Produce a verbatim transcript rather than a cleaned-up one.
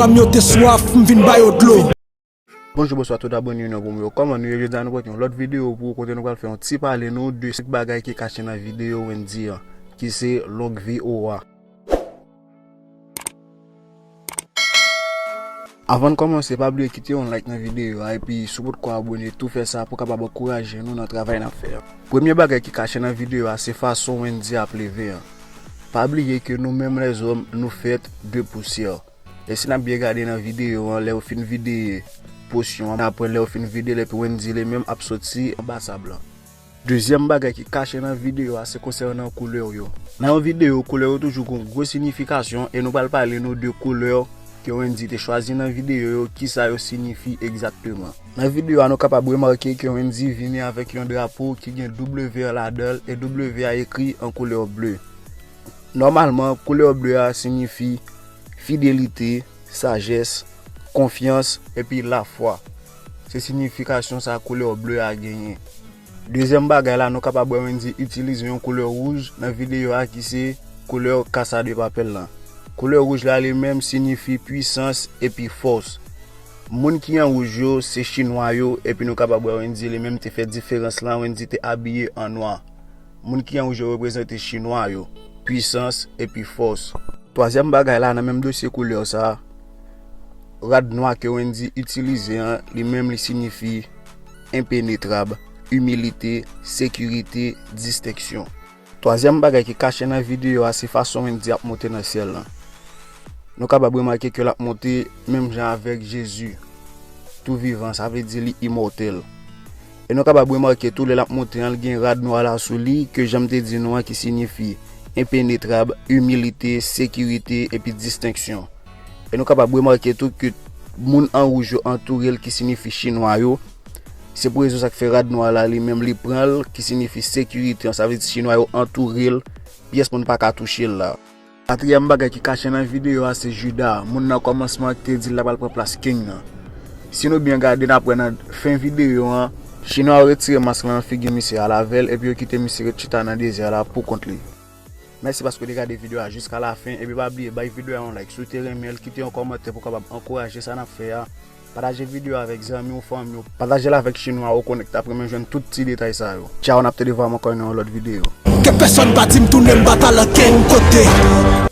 Fanm yo te swaf, m vin ba yo dlo. Bonjou, bonswa tout abòne nou pou mwen yo. Kòman nou ye? Jodi a nou pote yon lòt videyo pou ou kote nou pral fè yon ti pale nou de senk bagay ki kache nan videyo Wendyy an, ki se Longue vie au roi. Avan n kòmanse, pa bliye kite yon like nan videyo a, epi si w potko abòne, tou fè sa pou w kapab ankouraje nou nan travay n ap fè a. Premye bagay ki kache nan videyo a, se fason Wendyy ap leve an. Pa bliye ke nou menm lèzòm, nou fèt de pousyè. E si n ap byen gade nan videyo an, lè yo fin vide posyon an, apre lè yo fin vide l, epi Wendyy li menm ap soti anba sab lan. Dezyèm bagay ki kache nan videyo a, se konsènan koulè yo. Nan yon videyo, koulè yo toujou gon gwo siyifikasyon, e nou pral pale nou de koulè ke Wendyy te chwazi nan videyo yo, kisa yo siyifi egzakteman. Nan videyo a, nou kapab remake ke Wendyy vini avèk yon drapo ki gen W ladan l, e W a ekri an koulè ble. Nòmalman, koulè ble a siyifi fidelite, sajès, konfyans, epi lafwa. Se siyifikasyon sa koulè ble a genyen. Dezyèm bagay la, nou kapab wè Wendyy itilize yon koulè wouj nan videyo a ki se koulè Casa de Papel lan. Koulè wouj la li menm siyifi pwisans epi fòs. Moun ki an wouj yo se Chinwa yo, epi nou kapab wè Wendyy li menm te fè diferans lan, Wendyy te abiye an nwa. Moun ki an wouj yo reprezante Chinwa yo, pwisans epi fòs. Twazyèm bagay la, nan menm dosye koulè sa, rad nwa ke Wendyy itilize an, li menm li siyifi enpenetrab, imilite, sekirite, distenksyon. Twazyèm bagay ki kache nan videyo a, se fason Wendyy ap monte nan syèl lan. Nou kapab remake ke l ap monte menm jan avèk Jezi, tou vivan, sa vle di li imòtèl. E nou kapab remake tou lè l ap monte an, l gen rad nwa la sou li, ke jan m te di nou an, ki siyifi enpenetrab, imilite, sekirite, epi distenksyon. E nou kapab remake tou ke moun an wouj yo antoure l, ki siyifi Chinwa yo. Se pou rezon sa k fè rad nwa la, li menm, li pran l, ki siyifi sekirite an, sa vle di Chinwa yo antoure l, pyès moun pa ka touche l la. Katriyèm bagay ki kache nan videyo a se Juda, moun nan kòmansman ki te di l l ap al pran plas King nan. Si nou byen gade, n ap wè nan fen videyo an, Chinwa yo retire mask lan nan figi misye al avè l, epi yo kite misye ret chita nan dezè a la pou kont li. Mèsi paske w te gade videyo a jiska lafen, epi pa bliye bay videyo a yon like si w te renmen l, kite yon kòmantè pou w kapab ankouraje sa n ap fè a. Pataje videyo a avèk zanmi w, fanmi w. Pataje l avèk Chinwa ou konnen k t ap renmen jwenn tout ti detay sa yo. Tchaw, n ap tande vwa m ankò nan yon lòt videyo. Ke pèsonn pa di m tounen m batal an King kote.